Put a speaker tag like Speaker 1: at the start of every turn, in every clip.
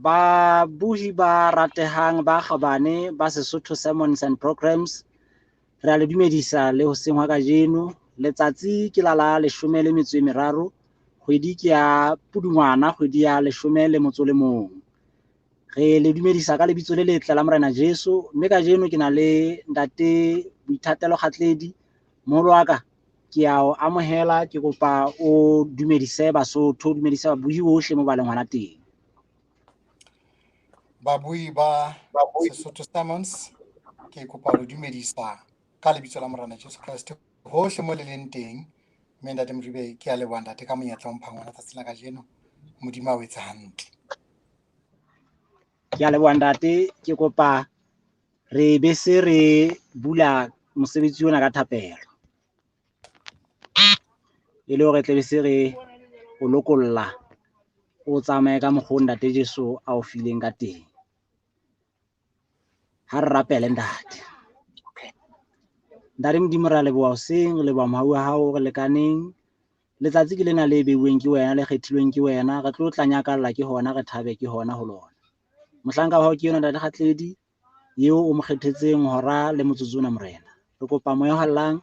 Speaker 1: Babohi ba ratehang ba kgabane ba Sesotho Sermons and Programs, re a le dumedisa le hoseng hwa kajeno. Letsatsi ke la la 13, kgwedi ke ya Pudungwana, kgwedi ya 11. Re le dumedisa ka lebitso le letle la Morena Jesu, mme kajeno ke na le Ntate Boithatelo Kgatledi. Moholo wa ka, ke a o amohela, ke kopa o dumedise Basotho, o dumedise babohi bohle mo ba leng hona teng.
Speaker 2: Babohi ba Sesotho Sermons, ke kopa ho dumedisa ka lebitso la Morena Jesu Kreste hohle mo le leng teng. Mme Ntate Moribe, ke a leboha Ntate ka monyetla o mphang ona tsatsing la kajeno. Modimo a o etse hantle.
Speaker 1: Ke a leboha Ntate, ke kopa re be se re bula mosebetsi ona ka thapelo, e le hore tle be se re o lokolla o tsamaye ka mokgwa o Ntate Jesu a o fileng ka teng. Ha re rapele Ntate. Ntate Modimo, re a leboha hoseng, re leboha mohau wa hao o re lekaneng. Letsatsi ke lena le beuweng ke wena, le kgethilweng ke wena, re tlo tla nyakalla ke hona, re thabe ke hona ho lona. Mohlanka wa hao ke yona Ntate Kgatledi, eo o mo kgethetseng hora le motsotso ona Morena. Re kopa moya o hallang,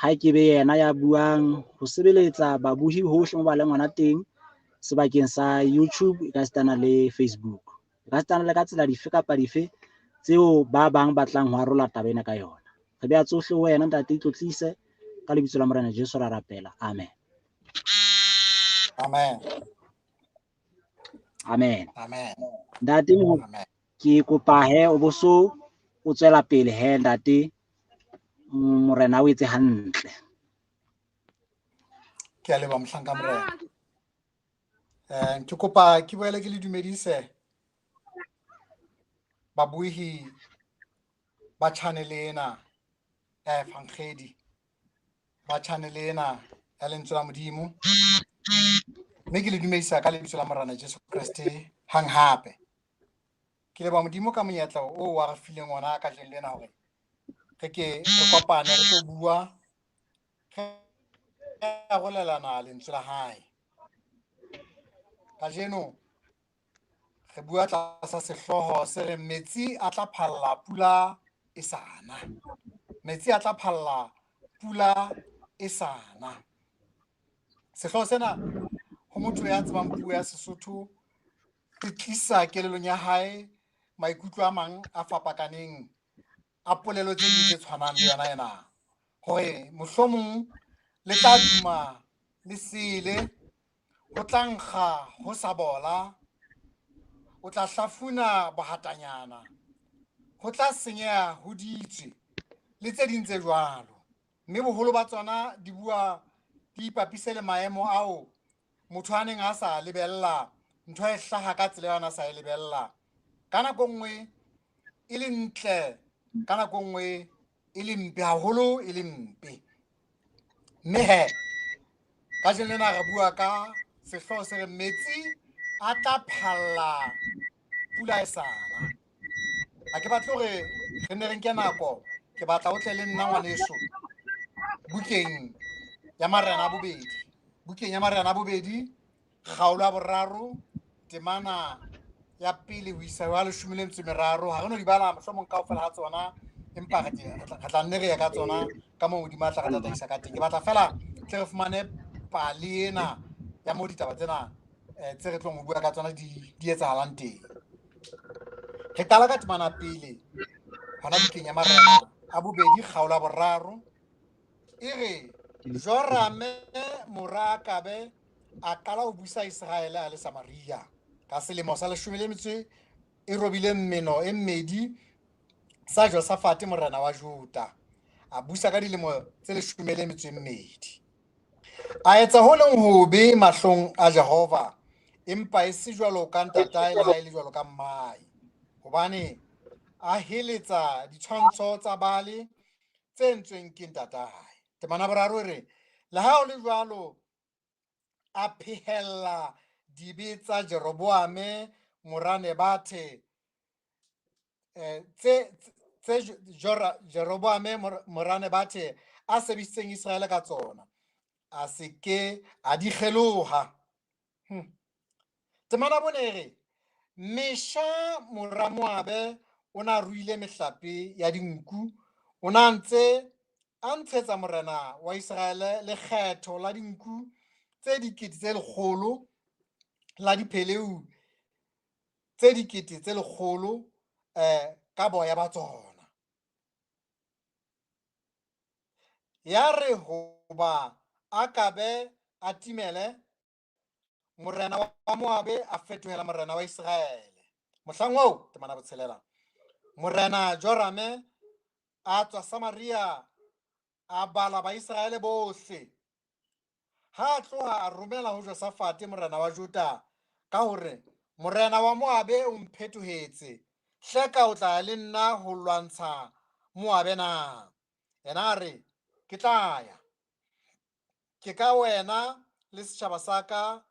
Speaker 1: ha ke be yena ya buang ho sebeletsa babohi hohle mo ba leng hona teng, sebakeng sa YouTube, e ka sitana le Facebook. E ka sitana le ka tsela dife kapa dife tseo ba bang ba tlang ho arola taba ena ka yona. Re beha tsohle ho wena Ntate, itlotlise ka lebitso la Morena Jesu ra rapela. Amen.
Speaker 2: Amen.
Speaker 1: Amen.
Speaker 2: Amen.
Speaker 1: Ntate,
Speaker 2: Amen.
Speaker 1: ke kopa he o bo so o tswela pele he Ntate, Morena o etse hantle.
Speaker 2: Ke a leboha mohlanka Morena. Ke kopa ke boele ke le dumedise babohi ba channel ena ya Evangeli, ba channel ena ya lentswe la Modimo, mme ke le dumedisa ka lebitso la Morena Jesu Kreste hang hape. Ke leboha Modimo ka monyetla o wa re fileng ona kajeno lena hore re ke re kopane re tlo bua, re arolelana lentswe la hae. Kajeno re bua tlasa sehlooho se reng metsi a tla phalla pula e sa na. Metsi a tla phalla pula e sa na. Sehlooho sena ho motho ya tsebang puo ya Sesotho se tlisa kelellong ya hae maikutlo a mang a fapakaneng a polelo tse ding tse tshwanang le yona ena, hore mohlomong le tla duma le sele, ho tla nkga ho sa bola, o tla hlafuna bohatanyana, ho tla senyeha ho ditswe le tse ding tse jwalo. Mme boholo ba tsona di bua di ipapise le maemo ao motho a neng a sa lebella, ntho e hlaha ka tsela eo a sa e lebella. Ka nako nngwe e le ntle, ka nako nngwe e le mpe, haholo e le mpe. Mme he kajeno lena re bua ka sehlooho se reng metsi a tla phalla pula e sa na. Ha ke batle hore re ne re nke nako, ke batla o tle le nna ngwaneso bukeng ya Marena a bobedi, bukeng ya Marena a bobedi kgaolo ya boraro temana ya pele ho isa ya 13. Ha re no di bala mohlomong kaofela ha tsona, empa re tla nne re ye ka tsona ka moo Modimo a tla re tataisa ka teng. Ke batla fela tle re fumane pale ena ya moo ditaba tsena tse re tlong ho bua ka tsona di etsahalang teng. Re qala ka temana pele hona bukeng ya Marena a bobedi kgaolo ya boraro. E re Jorame mora Akabe a qala ho busa Iseraele a le Samaria ka selemo sa 18 robileng meno e mmedi sa Josafate morena wa Juda. A busa ka dilemo tse 12. A etsa ho leng hobe mahlong a Jehova, empa e se jwalo ka ntatae le ha e le jwalo ka mmae, hobane a heletsa ditshwantsho tsa Baale tse entsweng ke ntatae. Temana boraro e re le ha ho le jwalo a phehella dibe tsa Jeroboame mora Nebathe, tse Jeroboame mora Nebathe a sebedisitseng Iseraele ka tsona, a se ke a di kgeloha. Temana bone e re Mesha mora Moabe o na ruile mehlape ya dinku, o na ntse a ntshetsa morena wa Iseraele lekgetho la dinku tse 100,000, la dipheleu tse 100,000 ka boya ba tsona. Ya re hoba Akabe a timele, morena wa Moabe a fetohela morena wa Iseraele. Mohlang oo, temana botshelela, morena Jorame a tswa Samaria a bala Baiseraele bohle. Ha a tloha a romela ho Josafate morena wa Juda ka hore morena wa Moabe o mphetohetse, hleka o tla ya le nna ho lwantsha Moabe na? Yena a re, Ke tla ya. Ke ka wena le setjhaba sa ka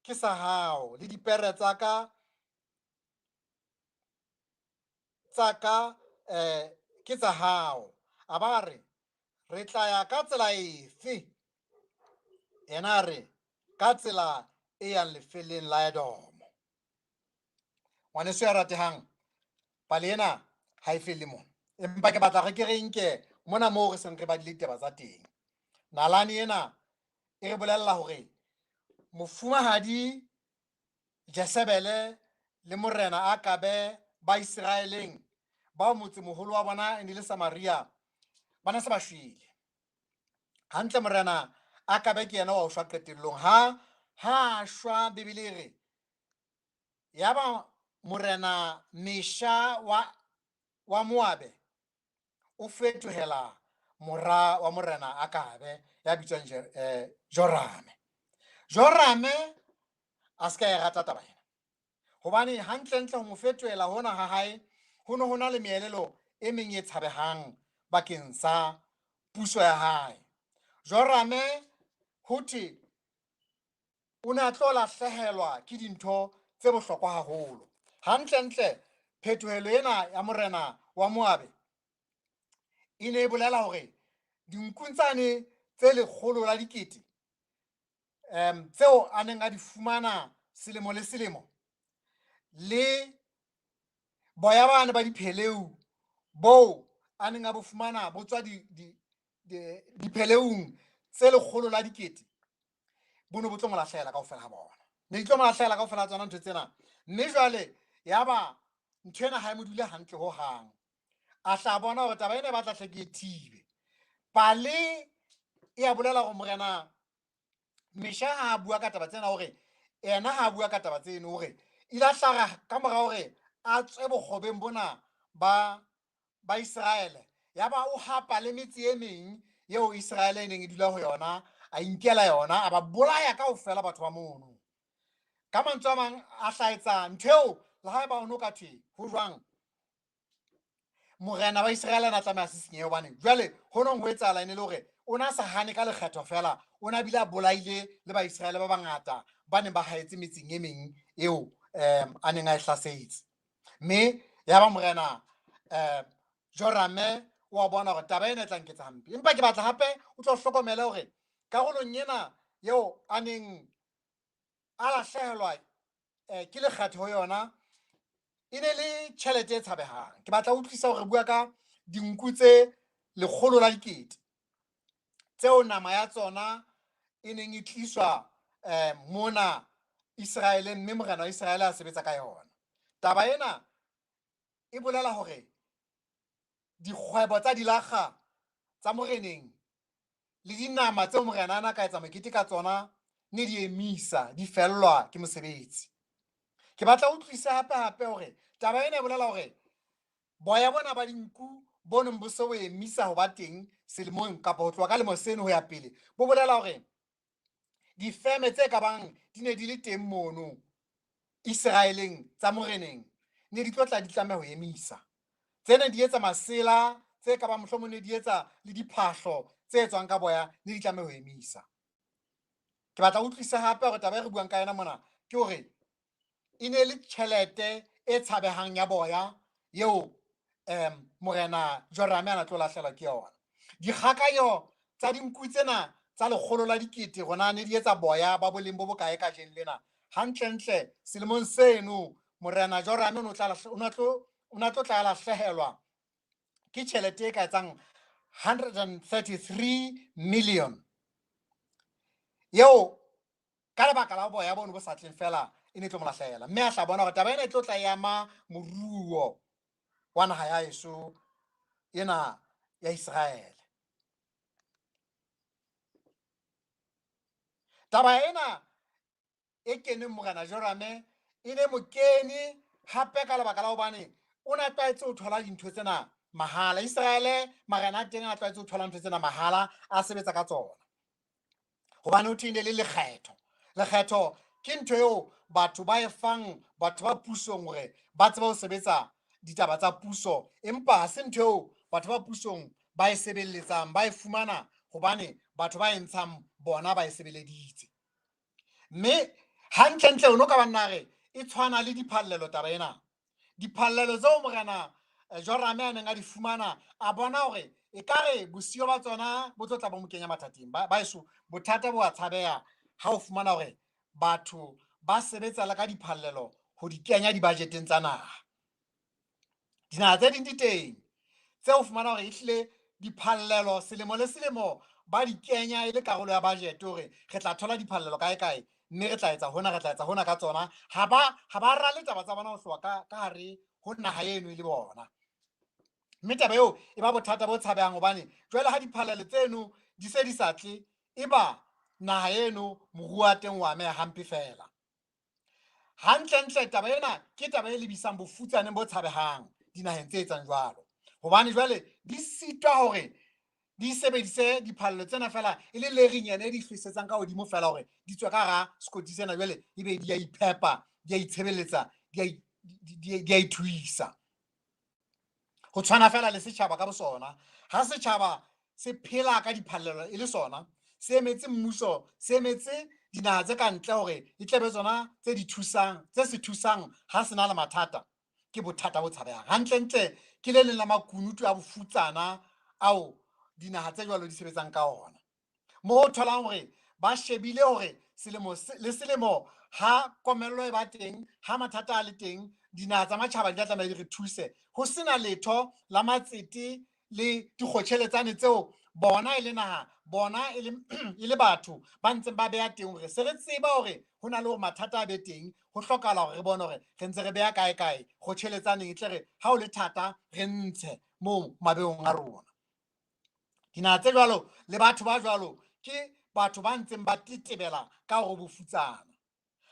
Speaker 2: ke sa hao, le dipere tsa ka tsa ka ke tsa hao. A ba re, re tla ya ka tsela efe? Yena a re, ka tsela e yang lefelleng la Edomo. Ngwaneso ya ratehang, pale ena ha e felle mona, empa ke batla re ke re nke mona moo re seng re badile ditaba tsa teng. Nalane ena e re bolella hore mofumahadi Jesebele le morena Akabe ba Iseraeleng, bao motsemoholo wa bona e ne le Samaria, ba ne se ba shwele. Hantle morena Akabe ke yena wa ho shwa qetellong. Ha shwa, Bibele e re yaba morena Mesha wa Moabe o fetohela mora wa morena Akabe ya bitswang Jorame. Jorame a se ka e rata taba ena, hobane hantlentle ho mo fetohela hona ha hae ho ne ho na le meelelo e meng e tshabehang bakeng sa puso ya hae. Jorame ho thwe o ne a tlo lahlehelwa ke dintho tse bohlokwa haholo. Hantlentle phetohelo ena ya morena wa Moabe e ne e bolela hore dinkung tsane tse 100,000 tseo a neng a di fumana selemo le selemo, le boya bane ba dipheleu boo a neng a bo fumana bo tswa dipheleung tse 100,000, bo ne bo tlo mo lahlela kaofela ha bona. Ne di tlo mo lahlela kaofela ha tsona ntho tsena. Mme jwale yaba ntho ena ha e mo dule hantle ho hang. A hla bona hore taba ena e batla hle ke e thibe. Pale e a bolela hore morena Mesha ha a bua ka taba tsena, hore ena ha a bua ka taba tseno, hore ile a hlaga ka mora hore a tswe bokgobeng bona ba Iseraele, yaba o hapa le metse e meng eo Iseraele e neng e dula ho yona, a inkela yona, a ba bolaya kaofela batho ba mono. Ka mantswe a mang a hlaetsa ntho eo le haeba o no ka thwe ho jwang, morena wa Iseraele a na tlameha se senyehe, hobane jwale ho nong ho etsahala e ne le hore o na sa hane ka lekgetho fela, o na bile a bolaile le Baiseraele ba bangata ba neng ba haetse metseng e meng eo a neng a e hlasetse. Mme yaba morena Jorame o a bona hore taba ena e tla nketsa hampe. Empa ke batla hape o tlo hlokomele hore karolong ena eo a neng a lahlehelwa ke lekgetho ho yona, e ne le tjhelete e tshabehang. Ke batla ho utlwisisa hore re bua ka dinku tse 100,000 tseo nama ya tsona e neng e tliswa mona Iseraele, mme morena wa Iseraele a sebetsa ka yona. Taba ena e bolela hore dikgwebo tsa dilakga tsa moreneng le dinama tseo morena a na ka etsa mokete ka tsona ne di emisa, di fellwa ke mosebetsi. Ke batla ho utlwisisa hape hape hore taba ena e bolela hore boya bona ba dinku bo neng bo se bo emisa ho ba teng selemong kapa ho tloha ka lemo seno ho ya pele, bo bolela hore difeme tse ka bang di ne di le teng mono Iseraeleng tsa moreneng ne di tlo tla di tlameha ho emisa. Tse ne di etsa masela, tse ka bang mohlomong ne di etsa le diphahlo tse etswang ka boya, ne di tlameha ho emisa. Ke batla ho utlwisisa hape hore taba e re buang ka yona mona ke hore e ne le tjhelete e tshabehang ya boya eo morena Jorame a na tlo lahlehelwa ke yona. Dikgakanyo tsa dinku tsena tsa 100,000 rona ne di etsa boya ba boleng bo bokae kajeno lena. Hantlentle selemong seno Morena Jorame o ne tlo tla lahlehelwa ke tjhelete e ka etsang 133 million eo ka lebaka la boya bono bo sa tleng fela e ne tlo mo lahlehela. Mme a tla bona hore taba ena e tlo tla e ama moruo wa naha ya heso ena ya Israele. Taba ena e keneng Morena Jorame e ne mo kene hape ka lebaka la hobane o ne a tlwaetse ho thola dintho tsena mahala. Israele marena a teng a tlwaetse ho thola ntho tsena mahala, a sebetsa ka tsona. Hobane ho thwe le lekgetho. Lekgetho ke ntho eo batho ba e fang batho ba pusong hore ba tsebe ho sebetsa ditaba tsa puso, empa ha se ntho eo batho ba pusong ba e sebeletsang, ba e fumana hobane batho ba e ntshang bona ba e sebeleditse. Mme hantlentle o no ka ba nna re e tshwana le diphallelo taba ena. Diphallelo tseo Morena Jorame a neng a di fumana, a bona hore ekare bosiyo ba tsona bo tlo tla bo mo kenya mathateng. Baeso, bothata bo a tshabeha ha o fumana hore batho ba sebetsa le ka diphallelo ho di kenya dibudgeteng tsa naha. Dinaha tse ding di teng tse o fumana hore ehlile diphallelo selemo le selemo ba di kenya e le karolo ya budget hore re tla thola diphallelo kae kae, mme re tla etsa hona, re tla etsa hona ka tsona. Ha ba rale taba tsa bona ho tloha ka hare ho naha eno e le bona. Mme taba eo e ba bothata bo tshabehang hobane jwale ha diphallelo tseno di se di sa tle, e ba naha eno moruo wa teng wa ameha hampe fela. Hantlentle taba ena ke taba e lebisang bofutsaneng bo tshabehang dinaheng tse etsang jwalo. Hobane jwale di sitwa hore di sebedise diphallelo tsena fela e le lerinyana e di hlwisetsang ka hodimo fela hore di tswe ka hara sekoti sena, jwale ebe di a iphepa, di a itshebeletsa, di a ithuisa. Ho tshwana fela le setjhaba ka bosona. Ha setjhaba se phela ka diphallelo e le sona, se emetse mmuso, se emetse dinaha tse ka ntle hore e tle be tsona tse di thusang, tse se thusang ha se na le mathata, ke bothata bo tshabehang. Hantlentle ke le leng la makunutu a bofutsana ao dinaha tse jwalo di sebetsang ka ona. Moo o tholang hore ba shebile hore selemo le selemo ha komello e ba teng, ha mathata a le teng, dinaha tsa matjhaba di tla tlameha di re thuse. Ho sena letho la matsete le dikgotjheletsane tseo bona e le naha, bona e le batho ba ntseng ba beha teng hore se re tseba hore ho na le hore mathata a be teng, ho hlokahala hore re bone hore re ntse re beha kae kae kgotjheletsaneng e tle re ha o le thata re ntshe moo mabeong a rona. Dinaha tse jwalo le batho ba jwalo ke batho ba ntseng ba tetebela ka hore bofutsana.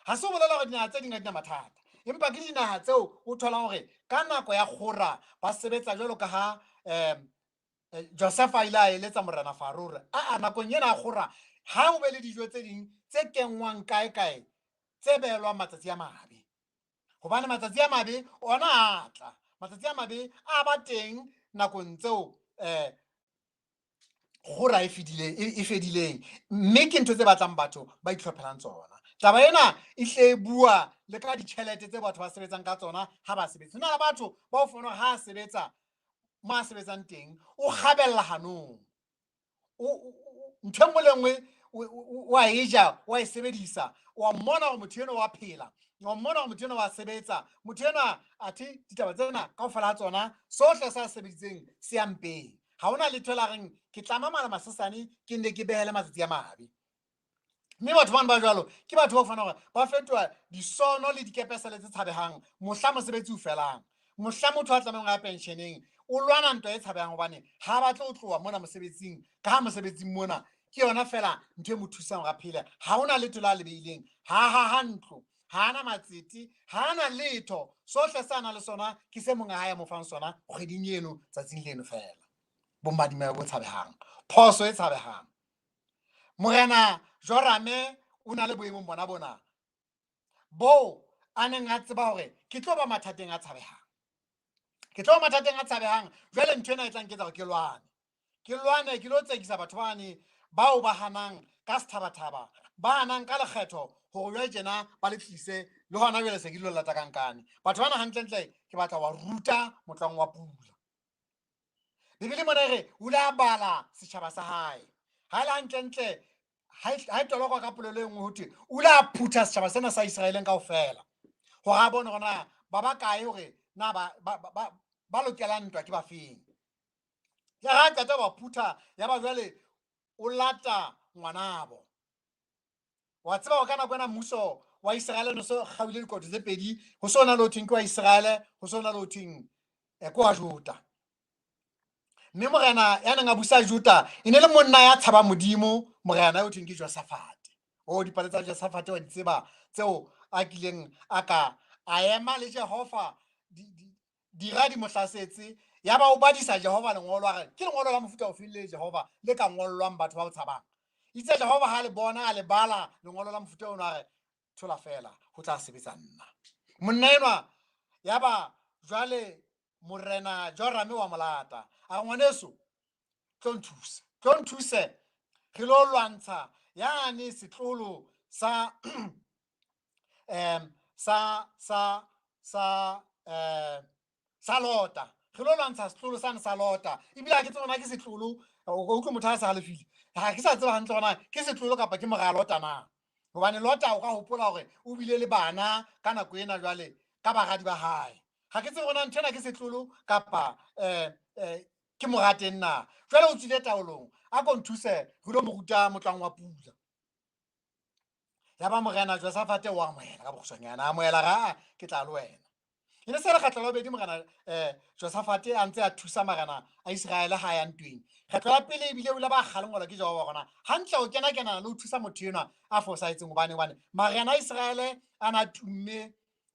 Speaker 2: Ha se ho bolela hore dinaha tse ding ha di na mathata, empa ke dinaha tseo o tholang hore ka nako ya kgora ba sebetsa jwalo ka ha Joseph a ile a eletsa Morena Faro hore a nakong ena ya kgora ha ho be le dijo tse ding tse kenngwang kae kae tse behelwang matsatsi a mabe. Hobane matsatsi a mabe ona a tla, matsatsi a mabe a ba teng nakong tseo kgora e fedileng, mme ke ntho tse batlang batho ba itlhophelang tsona. Taba ena e hle e bua le ka ditjhelete tse batho ba sebetsang ka tsona ha ba sebetse. Ho na le batho ba o fumana ha a sebetsa mo a sebetsang teng, o kgabella hanong. Ntho e nngwe le nngwe o a e ja, o a e sebedisa, o a mmona hore motho enwa wa phela, o a mmona hore motho enwa wa sebetsa, motho enwa athe ditaba tsena kaofela ha tsona sohle sa sebeditseng se ya mpeng. Ha hona letho la reng ke tlama mala masesane ke nne ke behele matsatsi a mabe. Mme batho bana ba jwalo ke batho ba fana hore ba fetoha disono le dikepesele tse tshabehang mohla mosebetsi o felang. Mohla motho a tlamehang ho ya pensioneng, o lwana ntwa e tshabehang hobane ha batle ho tloha mona mosebetsing, ka ha mosebetsing mona ke yona fela ntho e mo thusang hore a phele. Ha hona letho la le beileng, ha haha ntlo, ha ana matsete, ha ana letho. Sohle se a nang le sona ke se monga hae a mo fang sona kgweding eno, tsatsing leno fela. Bomadimabe bo tshabehang, phoso e tshabehang. Morena Jorame o na le boemong bona bona bo a neng a tseba hore ke tlo ba mathateng a tshabehang, ke tlo ba mathateng a tshabehang. Jwale ntho ena e tla nketsa hore ke lwane, ke lwane, ke lo tsekisa batho bane bao ba hanang ka sethabathaba, ba hanang ka lekgetho hore jwale tjena ba le tlise le hona jwale se ke dilo lata kankane. Batho bana hantlentle ke batla wa ruta motlwang wa pula. Bibele mona e re o ile a bala setjhaba sa hae. Ha e le hantlentle, ha e tolokwa ka polelo e nngwe ho thwe o ile a phutha setjhaba sena sa Israeleng kaofela hore a bone hore na ba bakae hore na ba lokelang ntwa ke ba feng. Ya ha qeta ba phutha, ya ba jwale o lata ngwanabo. Wa tseba hore ka nako ena mmuso wa Iseraele no so kgaohile dikoto tse pedi, ho so na le ho thweng ke wa Iseraele, ho so na le ho thweng ke wa Juda. Mme morena ya neng a busa Juda e ne le monna ya tshabang Modimo, morena yo thweng ke Josafate. O dipale tsa Josafate wa di tseba tseo a kileng a ka a ema le Jehova dira di mo hlasetse, ya ba o badisa Jehova lengolo, a re ke lengolo la mofuta ofe le Jehova le ka ngollwang batho ba o tshabang. Itse Jehova ha le bona a le bala lengolo la mofuta ono, a re thola fela ho tla sebetsa nna. Monna enwa ya ba jwale morena Jorame wa molata, a re ngwaneso tlo nthuse, tlo nthuse re lo lwantsha yane setlolo sa sa sa sa sa Lota. Re lo lwantsha setlolo sane sa Lota. Ebile ha ke tsebe hore na ke setlolo, o utlwe motho a sa halefile. Ha ke sa tseba hantle hore na ke setlolo kapa ke mora Lota na. Hobane Lota o ka hopola hore o bile le bana ka nako ena jwale ka baradi ba hae. Ha ke tsebe hore na ntho ena ke setlolo kapa ke mora teng na. Jwale o tswile taolong, a ko nthuse re lo mo ruta motlang wa pula. Ya ba morena Josafate o amohela ka bokgutshwanyane, a amohela ra ke tla le wena. E ne se le kgetlo la bobedi morena Josafate a ntse a thusa marena a Iseraele ha ya ntweng. Kgetlo la pele ebile o ile ba kgalengwelwa ke Jehova gona hantle o kena kenana le ho thusa motho enwa a fosahetseng, hobane marena a Iseraele a na tumme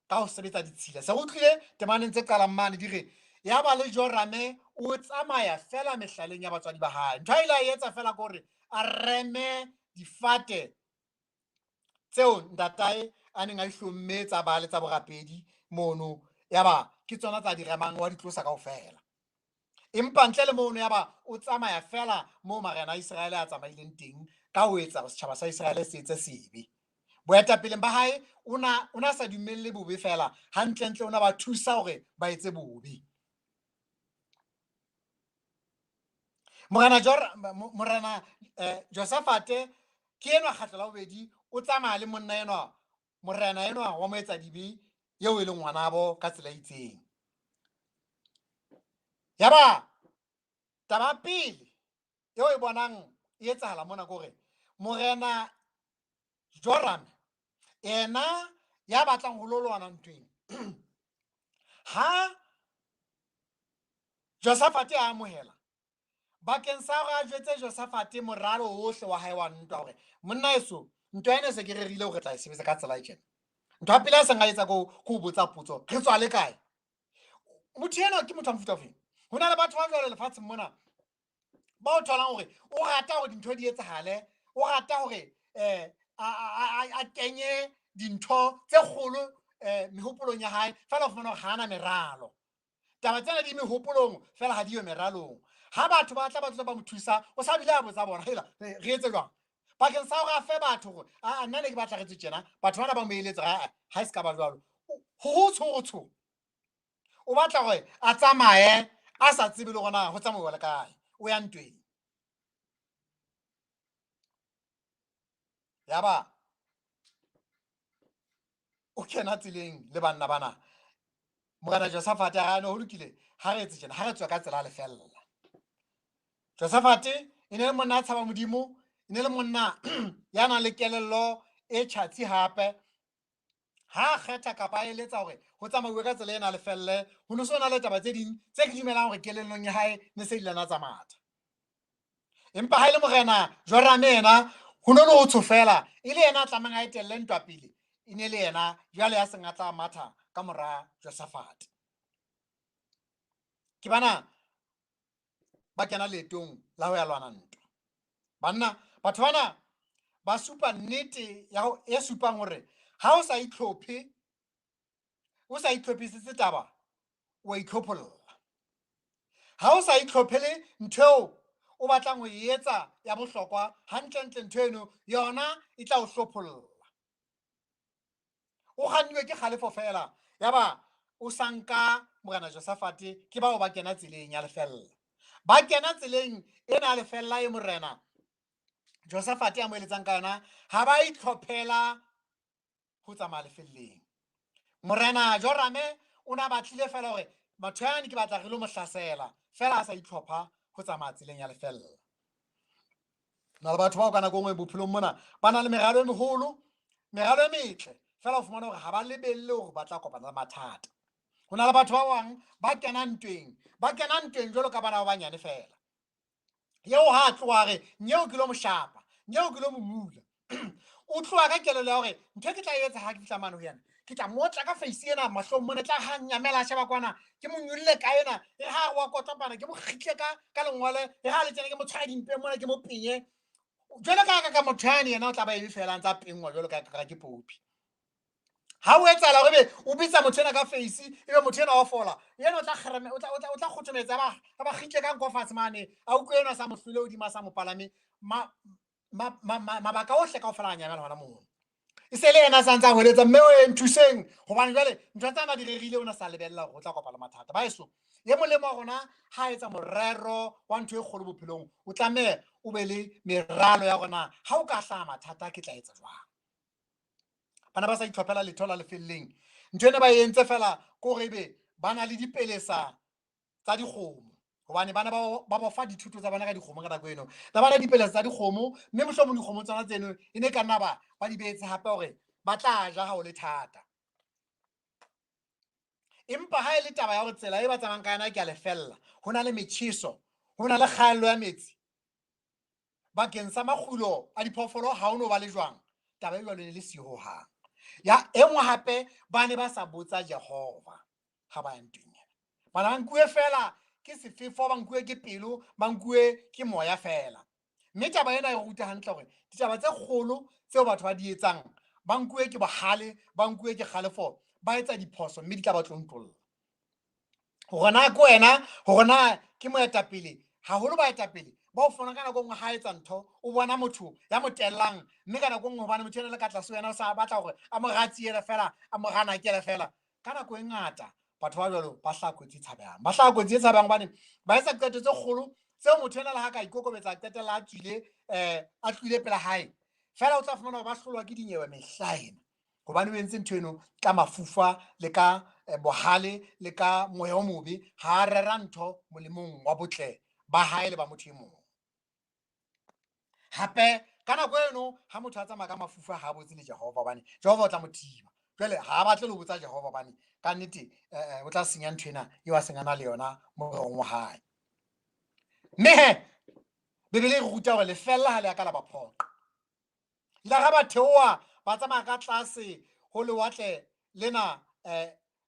Speaker 2: ka ho sebetsa ditshila. Se re utlwile temaneng tse qalang mane di re ya ba le Jorame o tsamaya fela mehlaleng ya batswadi ba hae. Ntho a ile a etsa fela ke hore a reme difate tseo ntatae a neng a di hlomme tsa ba le tsa borapedi mono, ya ba ke tsona tsa di remang wa di tlosa kaofela. Empa ntle le mono ya ba o tsamaya fela moo marena a Iseraele a tsamaileng teng ka ho etsa hore setjhaba sa Iseraele se etse sebe. Boetapeleng ba hae o na sa dumelle bobe fela, hantlentle o na ba thusa hore ba etse bobe. Morena Josafate ke enwa kgetlo la bobedi o tsamaya le monna enwa, morena enwa wa moetsadibe eo e leng ngwanabo ka tsela e itseng. Ya ba taba pele eo e bonang e etsahala mona ke hore morena Joram ena ya batlang ho lo lwana ntweng, ha Josafate a amohela bakeng sa hore a jwetse Josafate moralo ohle wa hae wa ntwa hore monna eso ntwa ena se ke rerile hore tla e sebetsa ka tsela e tjena. Ntho ya pele a seng a etsa ko ho botsa potso, re tswa le kae? Motho enwa ke motho wa mofuta ofeng? Ho na le batho ba jwalo lefatsheng mona ba o tholang hore o rata hore dintho di etsahale, o rata hore a kenye dintho tse kgolo mehopolong ya hae, fela o fumana hore ha ana meralo. Taba tsena di mehopolong fela ha di yo meralong. Ha batho ba tla ba tlo ba mo thusa, o sa bile a botsa bona, hela re etse jwang? Bakeng sa hore a fe batho hore a nna ne ke batla re tswe tjena, batho bana ba mo eletsa ha ha e se ka ba jwalo. Ho tsho. O batla hore a tsamaye a sa tsebe le hore na ho tsamaiwa le kae, o ya ntweng. Ya ba o kena tseleng le banna bana. Morena Josafate a re, ho lokile, ha re etse tjena, ha re tswa ka tsela lefella. Josafate e ne le monna a tshaba Modimo, e ne le monna ya nang le kelello e tjhatsi hape. Ha a kgetha kapa a eletsa hore ho tsamauwe ka tsela ena lefelle, ho no so na le taba tse ding tse ke dumelang hore kelellong ya hae ne se ilana tsa matha. Empa ha e le morena Jorame yena ho no le ho tsho fela, e le yena a tlamehang a etelle ntwa pele, e ne le yena jwale ya seng a tla matha ka mora Josafate. Ke bana ba kena leetong la ho ya lwana ntwa. Banna, batho bana ba supa nnete ya ho, e supang hore ha o sa itlhophe, o sa itlhophisetse taba, o a itlhopholla. Ha o sa itlhophele ntho eo o batlang ho e etsa ya bohlokwa, hantlentle ntho eno yona e tla o hlopholla. O kganniwe ke kgalefo fela, ya ba o sa nka morena Josafate, ke bao ba kena tseleng ya lefella. Ba kena tseleng ena ya lefella e morena Josafate a mo eletsang ka yona, ha ba itlhophela ho tsamaya lefelleng. Morena Jorame o na batlile fela hore batho yane ke batla re lo mo hlasela fela a sa itlhopha ho tsamaya tseleng ya lefella. Na le batho bao ka nako e nngwe bophelong mona ba na le meralo e meholo, meralo e metle, fela o fumana hore ha ba lebelle hore ba tla kopana le mathata. Ho na le batho ba bang ba kena ntweng, ba kena ntweng jwalo ka bana ba banyane fela. Eo ha a tloha re nyeo ke lo mo shapa, nyeo ke lo mo mula. O tloha ka kelello ya hore ntho e ke tla etsa ha ke fihla mane ho yena, ke tla motla ka face ena mahlong mona, tla ha nyamela a sheba kwana, ke mo nyolle ka ena, e ha re wa kotlopana, ke mo kgitle ka lengole, e ha le tjena ke mo tshware dimpeng mona, ke mo penye. Jwalo ka motho yane yena o tla ba eme fela a ntsa penngwa jwalo ka ke popi. Ha o etsahala hore ebe o bitsa motho ena ka face, ebe motho ena wa fola, yena o tla kgereme, o tla kgothometsa, a ba kgitle ka nko fatshe mane, a utlwe enwa sa mo hlole hodima, sa mo palame, mabaka ohle kaofela a nyamela hona mono. E se le yena a sa ntse a hweletsa, mme o e nthuseng, hobane jwale ntho tsa na di rerile, o na sa lebella hore o tla kopana le mathata. Baeso, e molemo wa rona ha a etsa morero wa ntho e kgolo bophelong, o tlameha o be le meralo ya rona, ha o ka hlaha mathata ke tla etsa jwang. Bana ba sa itlhophela letho la lefelleng. Ntho ena ba e entse fela ke hore ebe ba na le dipelesa tsa dikgomo, hobane bana ba bofa dithuto tsa bona ka dikgomo ka nako eno. Ba na le dipelesa tsa dikgomo, mme mohlomong dikgomo tsona tseno e ne ka nna ba di beetse hape hore ba tla ja ha ho le thata. Empa ha e le taba ya hore tsela e ba tsamayang ka yona ke a lefella, ho na le metjheso, ho na le kgaello ya metsi bakeng sa makgulo a diphoofolo, ha ho no ba le jwang, taba e jwalo e ne le siyo hohang. Ya e nngwe hape, ba ne ba sa botsa Jehova ha ba ya ntweng ena. Bana ba nkuwe fela ke sefefo, ba nkuwe ke pelo, ba nkuwe ke moya fela. Mme taba ena e ruta hantle hore ditaba tse kgolo tseo batho ba di etsang, ba nkuwe ke bohale, ba nkuwe ke kgalefo, ba etsa diphoso mme di tla ba tlontlolla. Hore na ke wena, hore na ke moetapele, haholo baetapele ba o fumana ka nako e nngwe ha etsa ntho, o bona motho ya mo tellang, mme ka nako e nngwe hobane motho ena le ka tlase wena o sa batla hore a mo ratsiele fela, a mo ranakele fela. Ka nako e ngata batho ba jwalo ba hlaha kotsi e tshabehang, ba hlaha kotsi e tshabehang hobane ba etsa qeto tse kgolo tseo motho ena le ha ka ikokobetsa a qetella a tswile, a tlohile pela hae. Fela o tla fumana hore ba hlolwa ke dinyewe mehla ena, hobane o entse ntho eno ka mafufa le ka bohale le ka moya o mobe, ha a rera ntho molemong wa botle ba hae le ba motho e mong. Hape ka nako eno ha motho a tsamaya ka mafufa ha a botse le Jehova, hobane Jehova o tla mo thiba. Jwale ha a batle le ho botsa Jehova, hobane ka nnete o tla senya ntho ena eo a seng a na le yona morerong wa hae. Mme he Bibele e re ruta hore lefella ha le a ka la ba phoqa. Ile ha ba theoha ba tsamaya ka tlase ho lewatle lena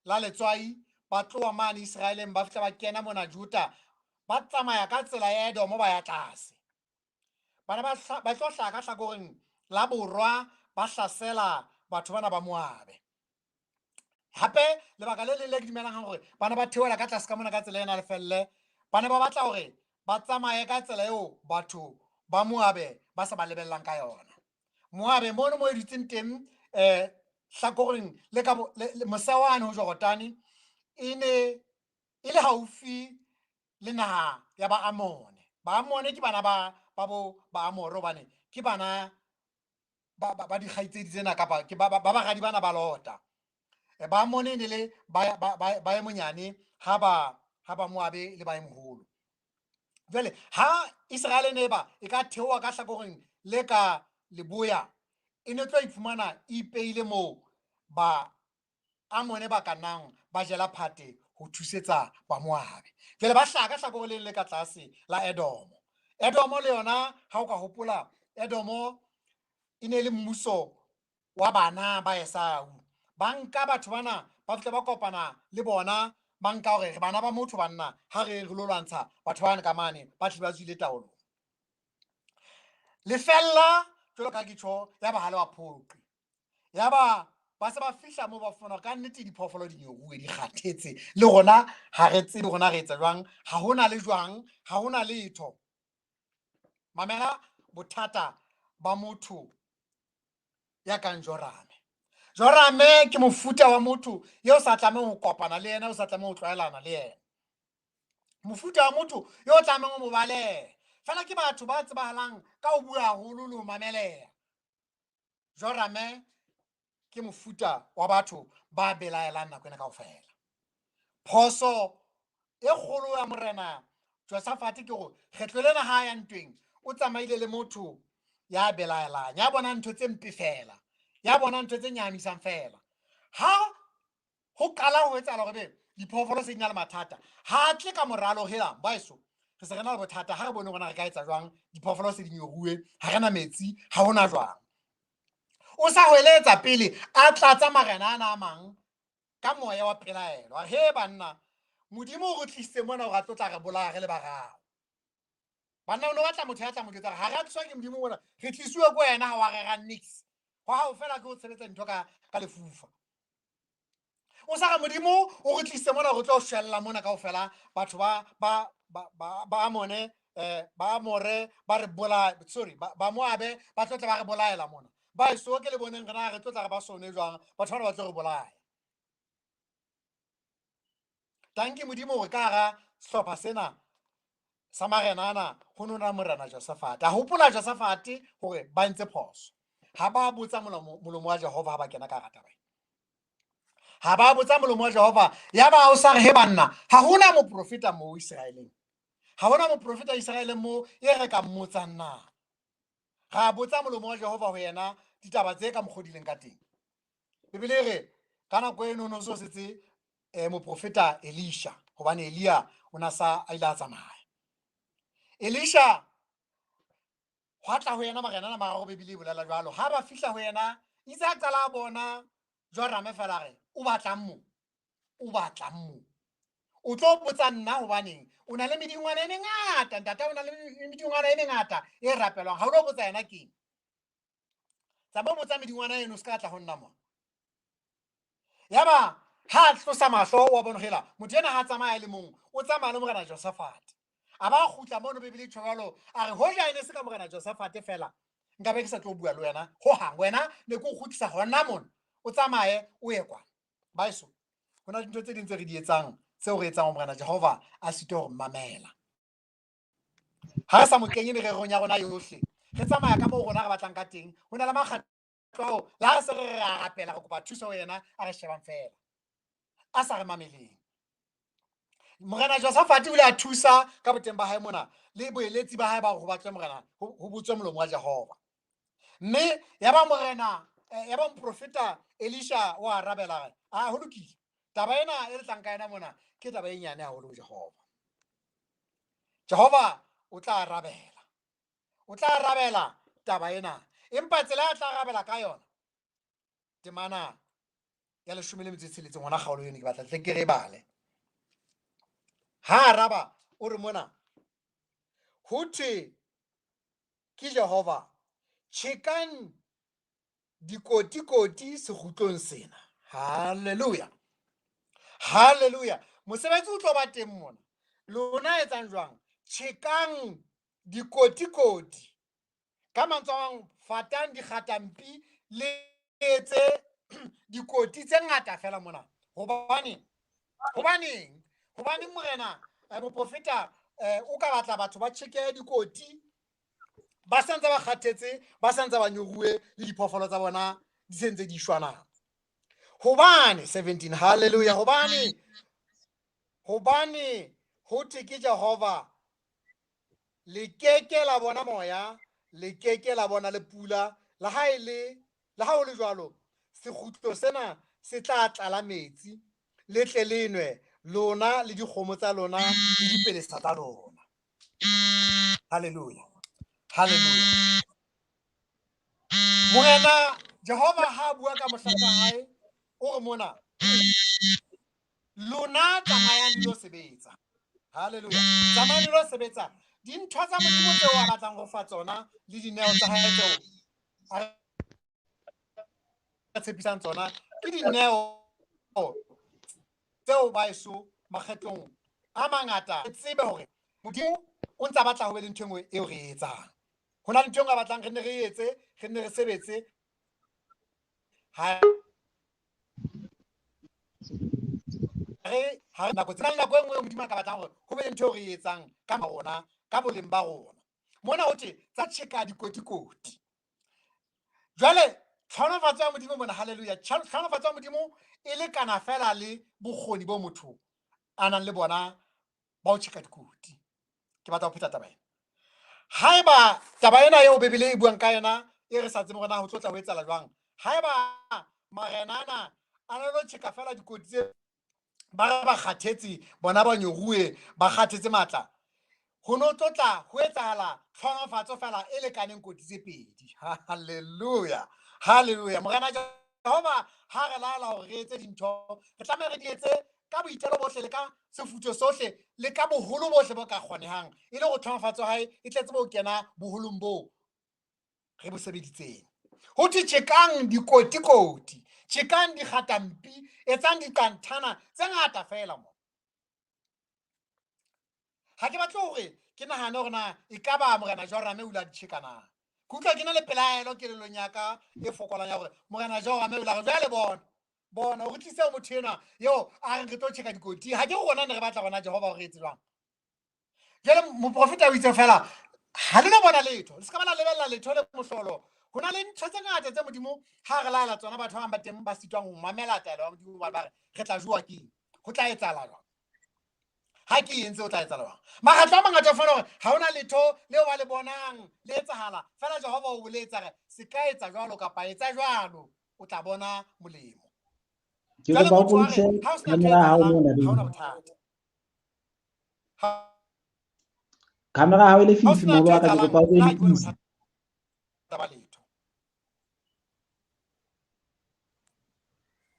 Speaker 2: la letswai, ba tloha mane Israeleng ba fihla ba kena mona Juda, ba tsamaya ka tsela ya Edomo ba ya tlase. Bana ba tlo hlaha ka hlakoreng la borwa, ba hlasela batho bana ba Moabe. Hape lebaka le leng le ke dumelang hore bana ba theohela ka tlase ka mona ka tsela ena lefelle, ba ne ba batla hore ba tsamaye ka tsela eo batho ba Moabe ba sa ba lebellang ka yona. Moabe mono mo e dutseng teng, hlakoreng le ka mose wane ho Jorodane, e ne e le haufi le naha ya Baamone. Baamone ke bana ba bo Baamore, hobane ke bana ba dikgaitsedi tsena, kapa ke ba baradi bana ba Lota. Baamone e ne le ba e monyane ha ba Moabe le ba e moholo. Jwale ha Israele ne ba e ka theoha ka hlakoreng le ka leboya, e ne tlo iphumana e ipeile moo ba Amone ba ka nang ba jela phate ho thusetsa ba Moabe. Jwale ba hlaha ka hlakoreng le le ka tlase la Edomo. Edomo le yona ha o ka hopola, Edomo e ne le mmuso wa bana ba Esau. Ba nka batho bana, ba fihla ba kopana le bona, ba nka hore re bana ba motho banna, ha re re lo lwantsha batho bana ka mane, ba tle ba tswile taolong. Lefella jwalo ka ke tjho, ya ba ha le wa phoqe. Ya ba ba se ba fihla moo ba fumana hore ka nnete diphoofolo di nyoruwe, di kgathetse, le rona ha re tsebe rona re etsa jwang, ha hona le jwang, ha hona letho. Mamela bothata ba motho ya kang Jorame. Jorame ke mofuta wa motho eo sa tlamehang ho kopana le yena, o sa tlamehang ho tlwaelana le yena. Mofuta wa motho yo o tlamehang ho mo baleha. Fela ke batho ba tsebahalang ka ho bua haholo le ho mameleha. Jorame ke mofuta wa batho ba belaelang nako ena kaofela. Phoso e kgolo ya morena Josafate ke gore kgetlo lena ha ya ntweng o tsamaile le motho ya belaelang, ya bona ntho tse mpe fela, ya bona ntho tse nyahamisang fela. Ha ho qala ho etsahala hore be diphoofolo se di na le mathata, ha tle ka moralo hela baeso re se re na le bothata, ha re bone hore na re ka etsa jwang, diphoofolo se di nyoruwe, ha re na metsi, ha hona jwang. O sa hweletsa pele a tlatsa marena ana a mang ka moya wa pelaelo, a re he banna, Modimo o re tlisitse mona hore a tlo tla re bolaya re le bararo. Banna o no batla motho ya tla mo jwetsa hore ha re a tliswa ke Modimo mona, re tlisuwe ke wena, ha wa rera nix. Hwa hao fela ke ho tshebetsa dintho ka lefufa. O sa re Modimo o re tlisitse mona re tlo shwella mona kaofela, batho ba Amone, ba Amore ba re bolaya, sorry, ba Moabe ba tlo tla ba re bolaela mona. Ba eso ke le boneng re na re tlo tla re ba sone jwang, batho bana ba tlo re bolaya. Tanki Modimo hore ka hara sehlopha sena sa marena ana ho nona morena Josafate. A hopola Josafate hore ba entse phoso. Ha ba botsa molomo wa Jehova ha ba kena ka hara taba ena. Ha ba botsa molomo wa Jehova, ya ba o sa re he banna, ha hona moprofeta mo Iseraeleng. Ha hona moprofeta Iseraeleng mo e re ka mmotsang na. Ra botsa molomo wa Jehova ho yena ditaba tse ka mokgodileng ka teng. Bibele e re ka nako eno no so setse moprofeta Elisha, hobane Elia o na sa a ile a tsamaya. Elisha hwa tla ho yena marena a mararo, Bibele e bolela jwalo. Ha ba fihla ho yena, itse a qala a bona Jorame fela re o batlang mo, o batlang mo, o tlo botsa nna hobaneng o na le medingwana e mengata, ntate o na le medingwana e mengata e rapelwang, ha o lo botsa yena keng? Tsamaya o botsa medingwana eno, se ka tla ho nna mona. Yaba ha a tlosa mahlo wa bona hela motho ena ha tsamaya le mong, o tsamaya le morena Josafate. A ba kgutla mono, Bibele e tjho jwalo, a re hoja e ne se ka morena Josafate fela, nka be ke sa tlo bua le wena hohang. Wena ne ke o kgutlisa hona mona, o tsamaye o ye kwana. Baeso, ho na le dintho tse ding tse re di etsang, tseo re etsang morena Jehova a sitwe hore mamela. Ha re sa mo kenye mererong ya rona yohle, re tsamaya ka moo rona re batlang ka teng. Ho na le makgatlo ao, le ha re se re re a rapela, re kopa thuso ho yena, a re shebang fela, a sa re mameleng. Morena Josafate o ile a thusa ka boteng ba hae mona le boeletsi ba hae ba hore ho batlwe morena, ho botswe molomo wa Jehova. Mme ya ba morena, ya ba moprofeta Elisha o arabela, a ho lokile, taba ena e re tlang ka yona mona ke taba e nyane haholo ho Jehova. Jehova o tla arabela, o tla arabela taba ena, empa tsela a tla arabela ka yona, temana ya 16 hona kgaolo eno ke batla tle ke re bale. Ha araba o re mona, ho thwe ke Jehova, tjhekang dikotikoti sekgutlong sena. Hallelujah, hallelujah. Mosebetsi o tlo ba teng mona. Lona etsang jwang? Tjhekang dikotikoti. Ka mantswe a mang, fatang dikgatampi le etse dikoti tse ngata fela mona. Hobane, hobaneng? Hobaneng morena, moprofeta, o ka batla batho ba tjheke dikoti, ba santse ba kgathetse, ba santse ba nyoruwe le diphoofolo tsa bona di sentse di shwana. Hobane 17, hallelujah, hobane, hobane ho thwe ke Jehova, le keke la bona moya, le keke la bona le pula, le ha e le, le ha ho le jwalo, sekgutlo sena se tla tlala metsi, le tle le nwe, lona le dikgomo tsa lona le dipelesa tsa lona. Hallelujah, hallelujah. Morena Jehova ha bua ka mohlanka hae, o re mona, lona tsamayang le lo sebetsa. Hallelujah. Tsamayang le lo sebetsa. Dintho tsa Modimo tseo a batlang ho fa tsona le dineo tsa hae tseo a re tshepisang tsona, ke dineo tseo baeso makgetlong a mangata re tsebe hore Modimo o ntse a batla ho be le ntho e nngwe eo re e etsang. Ho na le ntho e nngwe a batlang re nne re etse, re nne re sebetse. Ha re, ha re nako tsena, nako e nngwe Modimo a ka batlang hore ho be le ntho eo re e etsang ka rona, ka boleng ba rona. Mona ho thwe tsa tjheka dikotikoti. Jwale tlhonofatso ya Modimo mona, hallelujah, tlhonofatso ya Modimo e lekana fela le bokgoni bo motho a nang le bona ba ho tjheka dikoti. Ke batla ho pheta taba ena. Haeba taba ena eo Bibele e buang ka yona e re sa tsebe hore na ho tlo tla ho etsahala jwang, haeba marena ana a na lo tjheka fela dikoti tse ba re ba kgathetse, bona ba nyoruwe, ba kgathetse matla, ho no tlo tla ho etsahala tlhonofatso fela e lekaneng koti tse pedi. Halleluja, halleluja. Morena Jehova ha re laela hore re etse dintho, re tlameha re di etse ka boitelo bohle le ka sefutho sohle le ka boholo bohle bo ka kgonehang, e le hore tlhonofatso ya hae e tle tsebe ho kena boholong boo re bo sebeditseng. Ho thwe tjhekang dikotikoti, tjhekang dikgatampi, etsang diqanthana tse ngata fela mo. Ha ke batle hore ke nahane hore na ekaba Morena Jorame o ile a di tjheka na. Ke utlwa ke na le pelaelo kelellong ya ka e fokolang ya hore Morena Jorame o ile a re jwale bona, bona o re tlise ho motho enwa eo a reng re tlo tjheka dikoti. Ha ke re rona ne re batla rona Jehova hore re etse jwang. Jwale moprofeta o itse fela ha le no bona letho, le se ka ba la lebella letho le mohlolo. Ho na le ntho tse ngata tse Modimo ha re laela tsona, batho ba bang ba teng ba sitwang ho mamela taelo ya Modimo, ba re re tla jowa keng, ho tla etsahala jwang, ha ke entse ho tla etsahala jwang. Makgetlo a mangata o fumana hore ha hona letho leo ba le bonang le etsahala fela, Jehova o boletse re se ka etsa jwalo kapa etsa jwalo, o tla bona molemo.
Speaker 1: Ke
Speaker 2: Jwale
Speaker 1: kopa o
Speaker 2: motho a re,
Speaker 1: bolokise
Speaker 2: ha o sena ntho
Speaker 1: camera ya hao
Speaker 2: etsahalang,
Speaker 1: mona,
Speaker 2: ha hona
Speaker 1: Bini.
Speaker 2: bothata.
Speaker 1: Camera ya hao e
Speaker 2: Ha o
Speaker 1: lefifi
Speaker 2: sena
Speaker 1: moholo
Speaker 2: ntho
Speaker 1: wa ka, ke
Speaker 2: etsahalang,
Speaker 1: kopa o e
Speaker 2: nna ha ke bone
Speaker 1: lokise.
Speaker 2: bothata ba letho.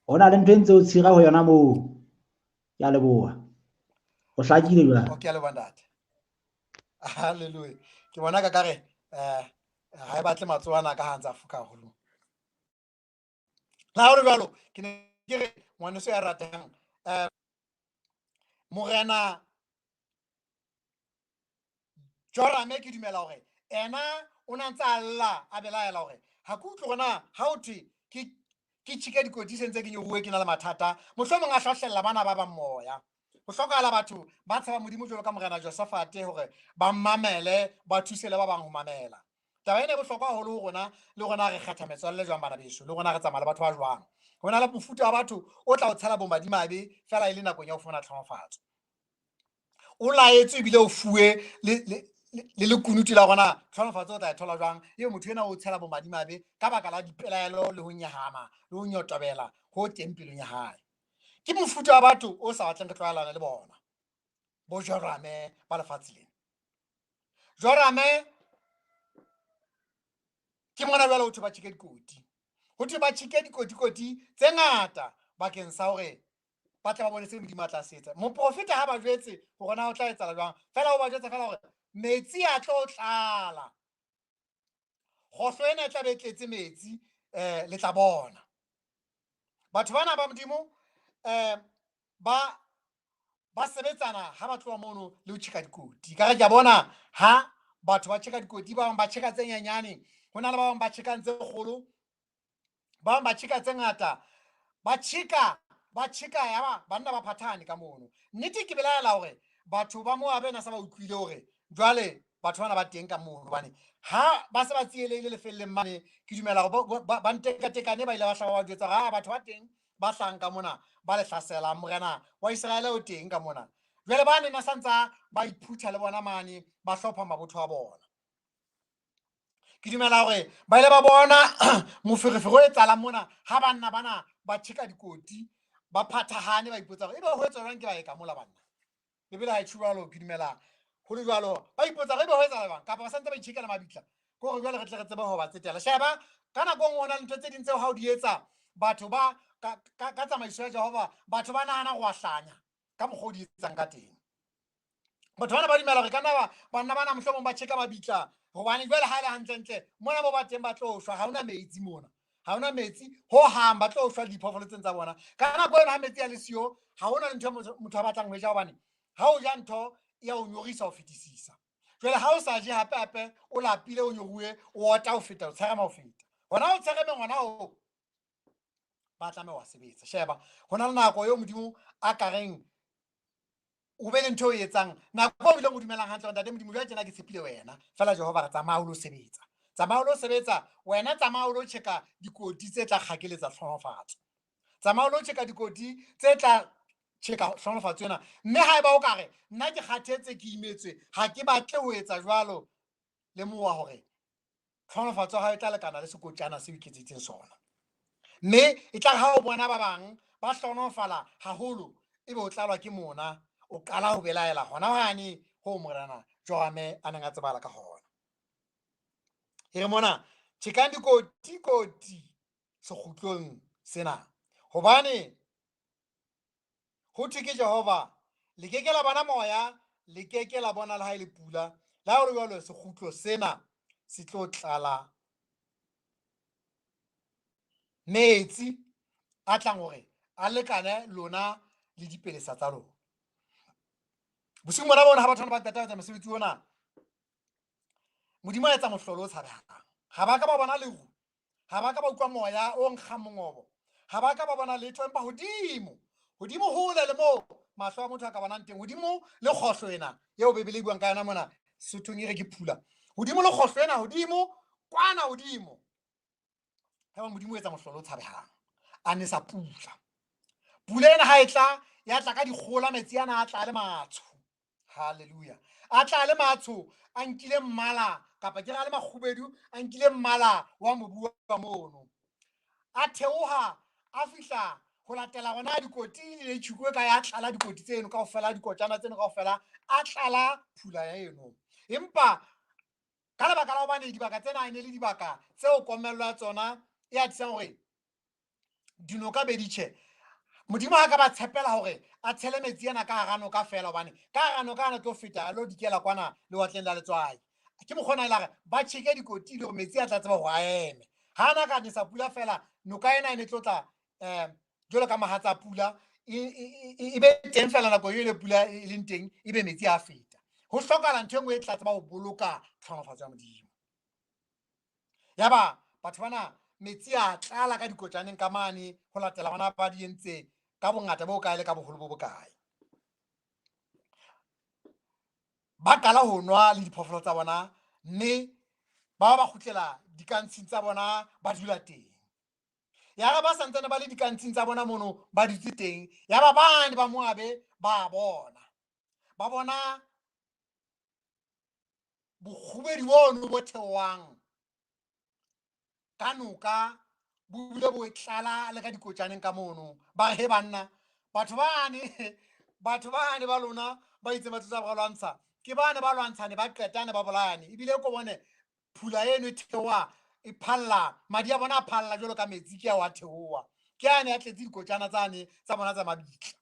Speaker 1: Ho na le ntho e ntse o tshira ho yona moo. Ke a leboha. O hlakile jwale.
Speaker 2: Okay, a leboha ntate. Hallelujah. Ke bona ka kare ha e batle matsoho ana ka ha ntse a foka haholo. La hore jwalo ke ne ke re ngwaneso ya ratang, Morena Jorame, ke dumela hore ena o na ntse a lla a belaela hore ha ke utlwe hore na ha ho thwe ke tjheke dikoti se ntse ke nyoruwe ke na le mathata, mohlomong a hlohlella bana ba bang moya. Ho hlokahala batho ba tshaba Modimo jwalo ka Morena Josafate hore ba mamele, ba thuse le ba bang ho mamela. Taba ena e bohlokwa haholo ho rona, le rona re kgetha metswalle jwang bana beso, le rona re tsamaya le batho ba jwang. Ho na le mofuta wa batho o tla o tshela bomadimabe fela e le nakong ya ho fumana tlhonofatso. O laetswe ebile o fuwe le lekunutu la rona tlhonofatso o tla e thola jwang, ebe motho ena o tshela bomadimabe ka baka la dipelaelo le ho nyahama le ho nyotobela ho teng pelong ya hae. Ke mofuta wa batho o sa batleng re tlwaelana le bona, bo Jorame ba lefatshe lena. Jorame ke mona jwale ho thwe ba tjheke dikoti, ho thwe ba tjheke dikotikoti tse ngata bakeng sa hore ba tle ba bone se Modimo a tla se etsa. Moprofeta ha ba jwetse hore na ho tla etsahala jwang, fela o ba jwetsa fela hore metsi a tlo tlala, kgohlo ena e tla be e tletse metsi, le tla bona. Batho bana ba Modimo ba sebetsana ha ba tloha mono le ho tjheka dikoti. Ka re ke a bona ha batho ba tjheka dikoti, ba bang ba tjheka tse nyenyane, ho na le ba bang ba tjhekang tse kgolo, ba bang ba tjheka tse ngata, ba tjheka, ba tjheka ya ba banna ba phathane ka mono. Nnete ke belaela hore batho ba Moabe na sa ba utlwile hore jwale batho bana ba teng ka mono, hobane ha ba se ba tsielehile lefelleng mane, ke dumela hore ba ntekatekane ba ile ba hlaba ba jwetsa hore, ha batho ba teng ba hlahang ka mona ba le hlaselang, morena wa Iseraele o teng ka mona. Jwale ba neng ba sa ntsa ba iphutha le bona mane, ba hlopha mabotho a bona. Ke dumela hore ba ile ba bona moferefere o etsahalang mona ha banna bana ba tjheka dikoti, ba phathahane, ba ipotsa hore ebe ho etswa jwang ke ba eka mola banna. Bibele ha e tjho jwalo, ke dumela ho le jwalo. Ba ipotsa hore ebe ho etsahala jwang, kapa ba santse ba itjhekela mabitla, ke hore jwale re tle re tsebe ho ba tsetela. Sheba, ka nako e nngwe ho na le ntho tse ding tseo ha o di etsa, batho ba ka tsamaiso ya Jehova, batho ba nahana hore wa hlanya ka mokgwa o di etsang ka teng. Batho bana ba dumela hore ka nna banna bana mohlomong ba tjheka mabitla, hobane jwale ha e le hantlentle mona mo ba teng ba tlo shwa, ha hona metsi mona, ha hona metsi hohang, ba tlo shwa le diphoofolo tseng tsa bona. Ka nako eno ha metsi a le siyo, ha hona le ntho e motho a batlang ho e ja, hobane ha o ja ntho ya o nyorisa ho fetisisa. Jwale ha o sa je hape hape, o lapile, o nyoruwe, o ota ho feta, o tsherema ho feta. Hona o tsheremeng hona ho ba tlameha wa sebetsa. Sheba, ho na le nako eo Modimo a ka reng o be le ntho e etsang, nako eo bileng o dumelang hantle hore ntate Modimo jwale tjena ke tshepile wena fela, Jehova re tsamaya o lo sebetsa, tsamaya o lo sebetsa wena, tsamaya o lo tjheka dikoti tse tla kgakeletsa tlhonofatso, tsamaya o lo tjheka dikoti tse tla Tjheka hlohonolofatso ena. Mme haeba o ka re nna ke kgathetse, ke imetswe, ha ke batle ho etsa jwalo, lemoha hore tlhohonolofatso ya hao e tla lekana le sekotjana seo iketseditseng sona. Mme e tla re ha o bona ba bang ba hlohonolofala haholo, ebe o tlalwa ke mona, o qala ho belaela hona hwane ho morena Jorame a neng a tsebahala ka hona. E re mona, tjhekang dikoti-koti sekgutlong sena, hobane ho thwe ke Jehova, le ke ke la bona moya, le ke ke la bona le ha e le pula. Le ha ho le jwalo, sekgutlo sena se tlo tlala metsi a tlang hore a lekane lona le dipelesa tsa lona. Bosiung bona bona ha batho ba qeta ho etsa mosebetsi ona, Modimo a etsa mohlolo o tshabehang. Ha ba ka ba bona leru, ha ba ka ba utlwa moya o nkgang mongobo, ha ba ka ba bona letho, empa hodimo, hodimo hole le moo mahlo a motho a ka bonang teng, hodimo le kgohlo ena eo Bibele e buang ka yona mona, Sesothong e re ke phula. Hodimo le kgohlo ena, hodimo, kwana hodimo. Yaba Modimo o etsa mohlolo o tshabehang, a nesa pula. Pula ena ha e tla, ya tla ka dikgola, metsi ana a tla le matsho. Hallelujah. A tla le matsho, a nkile mmala, kapa ke ra le makgubedu, a nkile mmala wa mobu wa mono. A theoha, a fihla ho latela hona dikoti le tjhukwe ka ya tlala dikoti tseno kaofela, dikotjana tseno kaofela, a tlala phula ya eno. Empa ka lebaka la hobane dibaka tsena e ne le dibaka tseo komello ya tsona e atisang hore dinoka be di tjhe, Modimo ha ka ba tshepela hore a tshele metsi ana ka hara noka feela, hobane ka hara noka ana tlo feta a lo dikela kwana lewatleng la letswai. Ke mokgwa ona e la re ba tjheke dikoti le hore metsi a tla tseba hore a eme. Ha ana ka nesa pula feela, noka ena e ne tlo tla jwalo ka mahatsa a pula, e be teng feela nako eo le pula e leng teng, e be metsi a feta. Ho hlokahala ntho e nngwe e tla tseba ho boloka tlhohonolofatso ya Modimo. Yaba batho bana metsi a tlala ka dikotjaneng ka mane ho latela hona ba di entse ka bongata bo kae le ka boholo bo bokae. Ba qala ho nwa le diphoofolo tsa bona, mme ba ba kgutlela dikantshing tsa bona ba dula teng. Yare ba santsane ba le dikantshing tsa bona mono ba dutse teng, yaba bane ba Moabe ba bona. Ba bona bokgubedi bono bo theohang ka noka bo bile bo tlala le ka dikotjaneng ka mono. Ba re, he banna, batho bane ba lona ba itseng ba tlotsa ba lwantsha, ke bane ba lwantshane, ba qetane, ba bolayane. Ebile ko bone phula eno e theoha, e phalla, madi a bona a phalla jwalo ka metsi, ke ao a theoha. Ke ane a tletse dikotjana tsane tsa bona tsa mabitla.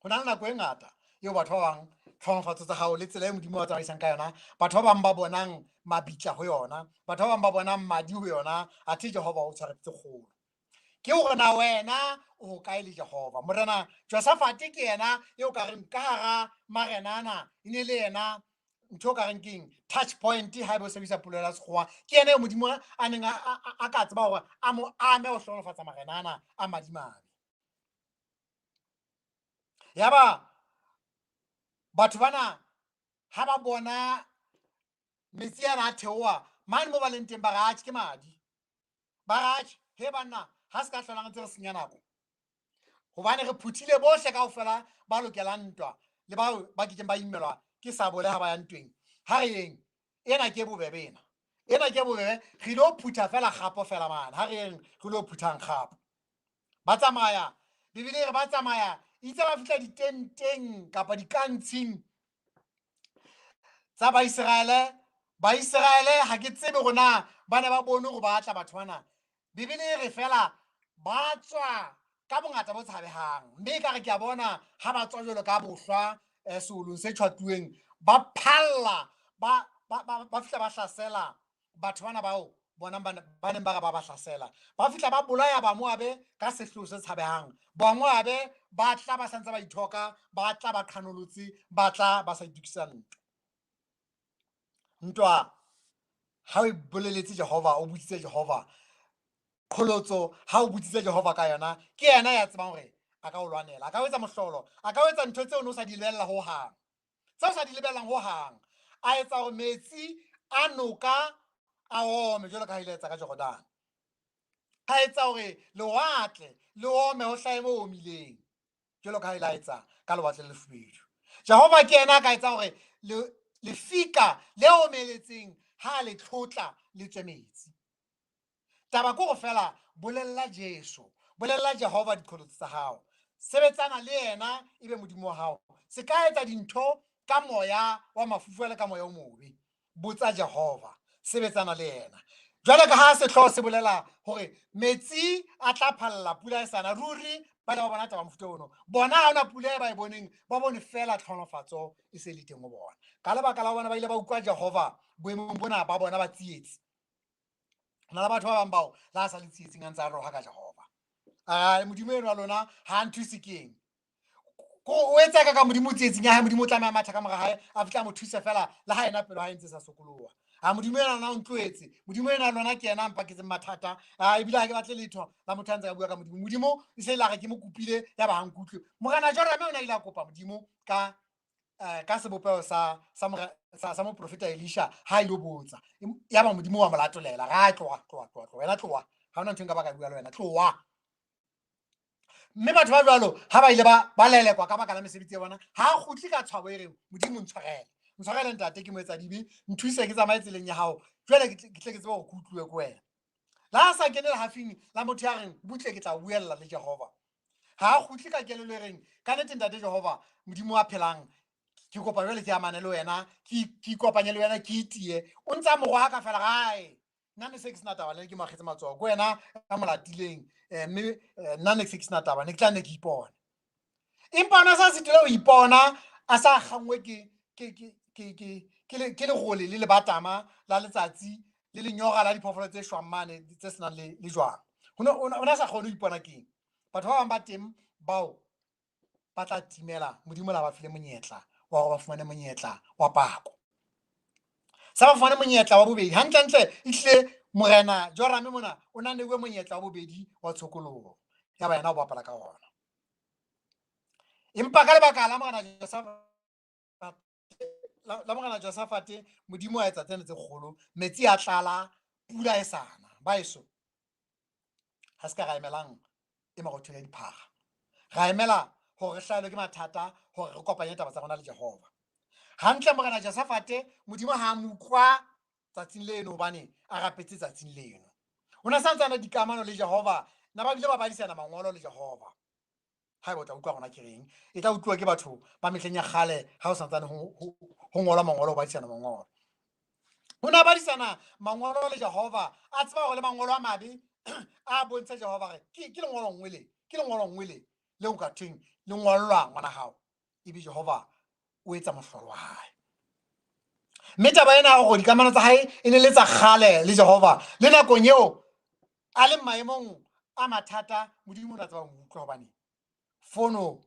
Speaker 2: Ho na le nako e ngata eo batho ba bang tlhohonolofatso tsa hao le tsela e Modimo a tsamaisang ka yona, batho ba bang ba bonang mabitla ho yona, batho ba bang ba bonang madi ho yona, athe Jehova o tshwaretse kgolo. Ke hore na wena o hokae le Jehova. Morena Josafate ke yena eo ka reng ka hara marena ana e ne le yena ntho ka reng keng touch point, ha ebe o sebedisa polelo ya sekgowa, ke yena eo Modimo a neng a ka tseba hore a mo ame ho hlohonolofatsa marena ana a madimabe. Yaba batho bana ha ba bona metsi ana a theoha mane mo ba leng teng, ba re atjhe ke madi, ba re atjhe he banna, ha se ka hlolang ntse re senya nako, hobane re phuthile bohle kaofela ba lokelang ntwa le bao ba kekeng ba imelwa ke sabole ha ba ya ntweng. Ha re yeng, ena ke bobebe, ena ena ke bobebe, re ilo phutha fela kgapo fela mane. Ha re yeng re ilo phuthang kgapo. Ba tsamaya, Bibele e re ba tsamaya, itse ba fihla ditenteng kapa dikantshing tsa Baiseraele. Baiseraele ha ke tsebe hore na ba ne ba bone hore ba tla batho bana. Bibele e re fela ba tswa ka bongata bo tshabehang, mme ekare ke a bona ha ba tswa jwalo ka bohlwa seolong se tjhwatuweng, ba phalla, ba fihla ba hlasela batho bana bao bonang ba neng ba re ba ba hlasela. Ba fihla ba bolaya Bamoabe ka sehloho se tshabehang. Bamoabe ba tla ba santse ba ithoka, ba tla ba qhanolotse, ba tla ba sa itokisa ntwa. Ntwa ha o boleletse Jehova, o botsitse Jehova, qholotso ha o botsitse Jehova ka yona, ke yena ya tsebang hore a ka o lwanela, a ka o etsa mohlolo, a ka o etsa ntho tseo o ne o sa di lebella ho hang, tseo o sa di lebellang ho hang. A etsa hore metsi a noka a ome jwalo ka ha ile etsa ka Jordane. A etsa hore lewatle le ome ho hlahe mo omileng. Jwalo ka ha e la etsa ka Lewatle le Lefubedu. Jehova ke yena a ka etsang hore lefika le omeletseng ha le tlhotla le tswe metsi. Taba ke hore feela bolella Jesu, bolella Jehova diqholotso tsa hao. Sebetsana le yena ebe Modimo wa hao. Se ka etsa dintho ka moya wa mafufu le ka moya o mobe. Botsa Jehova, sebetsana le yena. Jwale ka ha sehlooho se bolela hore metsi a tla phalla pula e sana, ruri ba ne ba bona taba mofuta ono. Bona ha hona pula e ba e boneng, ba bone feela tlhonofatso e se le teng ho bona. Ka lebaka la bona ba ile ba utlwa Jehova boemong bona ba bona ba tsietsi. Ho na le batho ba bang bao la sa le tsietsing a ntse a roha ka Jehova. A Modimo enwa lona ha a nthuse keng? Ko o etsa ka Modimo tsietsing ya hae, Modimo o tlameha matha ka mora hae, a fihla mo thuse fela le ha yena pelo ha e ntse sa sokoloha. A Modimo ena lona o ntlohetse, Modimo ena lona ke yena a mpaketseng mathata, a ebile ha ke batle letho la motho a ntse a bua ka Modimo. Modimo e se la re ke mo kopile ya ba ha nkutlwe. Morena Jorame o ne a ile a kopa Modimo ka ka sebopeho sa moprofeta Elisha ha ilo botsa. Ya ba Modimo wa mo latolela, ra tloha, tloha, tloha, tloha, wena tloha. Ha hona ntho e nka ba ka bua le wena, tloha. Mme batho ba jwalo ha ba ile ba lelekwa ka baka la mesebetsi ya bona, ha a kgutle ka tshwabo e reng Modimo ntshwarele, ntshwarele ntate, ke moetsadibe, nthuse ke tsamaye tseleng ya hao, jwale ke tle ke tsebe hore ke utluwe ke wena. Le ha sa kene lehafing la motho ya reng butle ke tla o buella le Jehova, ha a kgutle ka kelello e reng ka nnete ntate Jehova Modimo wa phelang, ke kopa jwale ke amane le wena, ke ikopanye le wena, ke itie. O ntse a mo rohaka fela gae. Nna ne se ke sena taba le ke mo akgetse matsoho, ke wena ka mo latileng, mme nna ne se ke sena taba, ne ke tla ne ke ipona. Empa ona sa sitile ho ipona, a sa kgangwe ke lerole le lebatama la letsatsi le lenyora la diphoofolo tse shwang mane tse senang le jwang. Ona sa kgone ho ipona keng? Batho ba bang ba teng bao ba tla timela, Modimo la ba file monyetla wa hore ba fumane monyetla wa pako. Sa ba fumane monyetla wa bobedi. Hantlentle ehlile Morena Jorame mona o na neuwe monyetla wa bobedi wa tshokoloho. Ya ba yena o bapala ka ona. Empa ka lebaka la Morena Josafate, la Morena Josafate, Modimo a etsa tsena tse kgolo, metsi a tlala, pula e sana. Baeso, ha se ka ra emelang e marothodi ya diphara. Ra emela hore re hlahelwe ke mathata hore re kopanye taba tsa rona le Jehova. Hantle Morena Josafate, Modimo ha a mo utlwa tsatsing leno hobane a rapetse tsatsing leno. O ne sa ntse a na dikamano le Jehova, na ba bile ba badisana mangolo le Jehova. Haeba o tla utlwa rona ke reng, e tla utluwa ke batho ba mehleng ya kgale ha o santsane ho ngolwa mangolo, ho badisana mangolo. O ne a badisana mangolo le Jehova, a tseba hore le mangolo a mabe a bontsha Jehova hore ke lengolo nngwe le, ke lengolo nngwe le, le o ka thweng le ngollwa ngwana hao, ebe Jehova o etsa mohlolo wa hae. Mme taba ena ya hore dikamano tsa hae e ne le tsa kgale le Jehova, le nakong eo a leng maemong a mathata, Modimo o ne a tseba ho mo utlwa hobane fono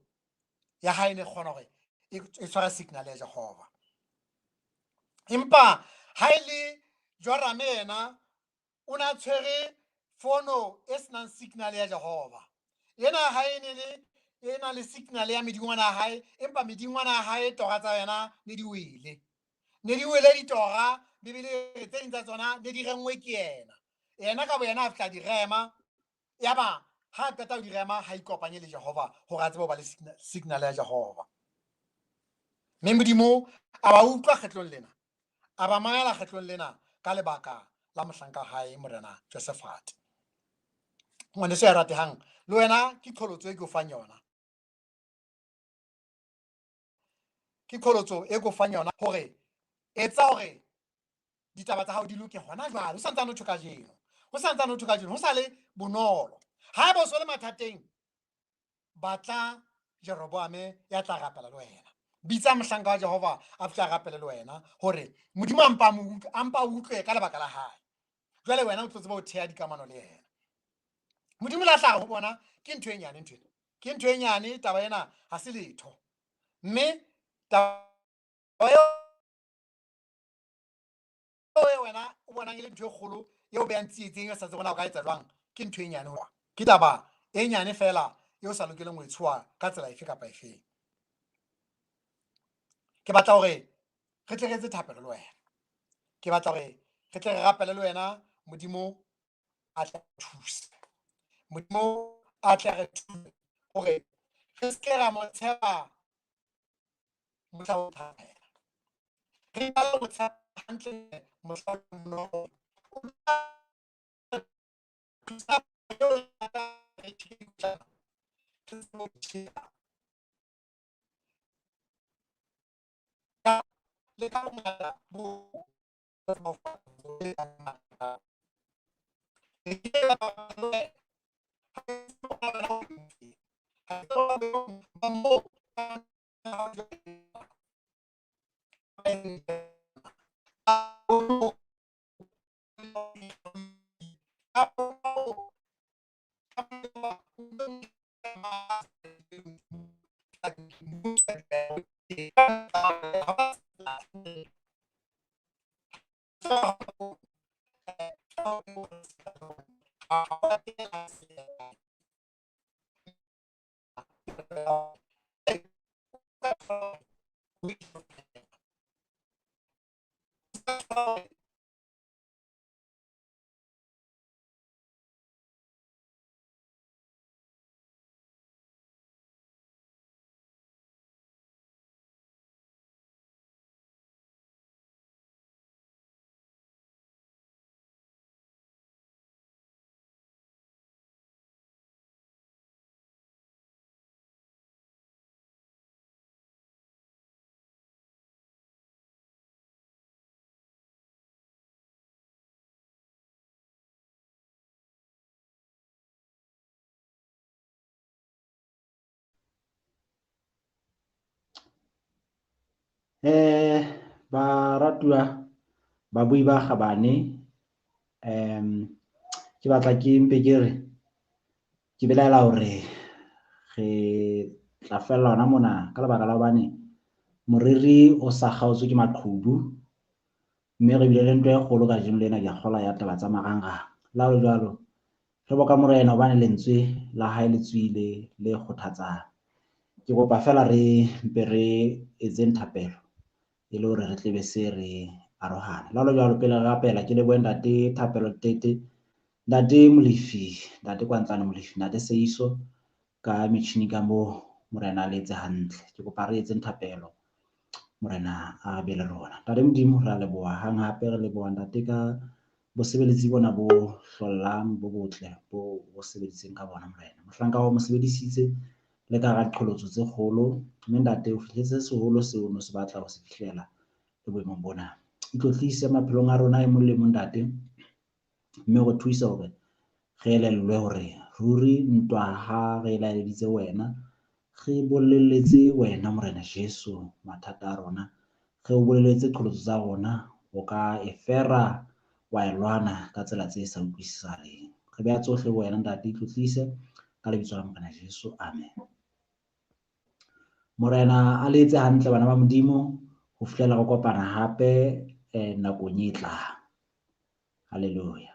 Speaker 2: ya hae ne kgona hore e tshware signal ya Jehova. Empa ha e le Jorame yena o ne a tshwere fono e senang signal ya Jehova. Ena ha e ne le e na le signal ya medingwana ya hae, empa medingwana ya hae tora tsa yona ne di wele. Ne di wele ditora, Bibele e re tse ding tsa tsona ne di rengwe ke yena. Yena ka boyena a fihla di rema, yaba ha a qeta ho di rema ha ikopanye le Jehova hore a tsebe ho ba le signal ya Jehova. Mme Modimo a ba utlwa kgetlong lena, a ba mamela kgetlong lena ka lebaka la mohlanka hae Morena Josafate. Ngwaneso ya ratehang, le wena ke qholotso e ke o fang yona. Ke qholotso e ke o fang yona hore etsa hore ditaba tsa hao di loke hona jwale. Ho santsane ho thwe kajeno. Ho santsane ho thwe kajeno. Ho sa le bonolo. Haeba o so le mathateng, batla Jeroboame ya tla rapela le wena. Bitsa mohlanka wa Jehova a fihla rapele le wena hore Modimo a mpa mo utlwe, a mpa utlwe ka lebaka la hae. Jwale wena o tlo tseba ho thea dikamano le yena. Modimo la hlaha ho bona ke ntho e nyane ntho ena. Ke ntho e nyane taba ena ha se letho. Mme taba eo wena o bonang e le ntho e kgolo eo behang tsietseng e sa tsebe na o ka etsa jwang, ke ntho e nyane ho. Ke taba e nyane fela eo sa lokeleng ho e tshoha ka tsela efe kapa efeng. Ke batla hore re tle re etse thapelo le wena. Ke batla hore re tle re rapele le wena, Modimo a tle a thuse. Modimo a tle a re thuse hore Re se ke ra mo tshepa mohla o thata. Re qale ho tshepa hantle mohla o bonolo. O tla thusa le ka bongata bo
Speaker 1: Baratuwa babui ba kgabane, ke batla ke mpe ke re ke belaela hore re tla fella hona mona ka lebaka la hobane moriri o sa kgaotswe ke maqhubu, mme re bile le ntwa e kgolo kajeno lena, ke a kgolwa ya taba tsa marangrang. Le ha ho le jwalo, re boka Morena hobane lentswe la hae le tswile le kgothatsang. Ke kopa feela re mpe re etseng thapelo e le hore re tle be se re arohana. Le ha ho le jwalo, pele re rapela, ke lebohe Ntate Thapelo Tete, Ntate Molefi, Ntate Kwantlane Molefi, Ntate Seiso ka metjhini ka moo. Morena a le etse hantle. Ke kopa re etseng thapelo, Morena a be le rona. Ntate Modimo, re a leboha hang hape, re leboha Ntate ka bosebeletsi bona bo hlollang, bo botle bo bo sebeditseng ka bona Morena. Mohlanka wa hao o mo sebedisitse le ka hara diqholotso tse kgolo, mme Ntate o fihletse seholo seo o no se batla ho se fihlela le boemong bona. Itlotlise maphelong a rona e mong le mong Ntate, mme o re thuse hore re elellwe hore ruri ntwa ha re laeleditse wena, re bolelletse wena Morena Jesu mathata a rona, re o bolelletse qholotso tsa rona, o ka e fera wa e lwana ka tsela tse sa utlwisisaneng. Re beha tsohle ho wena Ntate, itlotlise ka lebitso la Morena Jesu, amen. Morena a le etse hantle bana ba Modimo ho fihlela re kopana hape nakong e tlang. Hallelujah.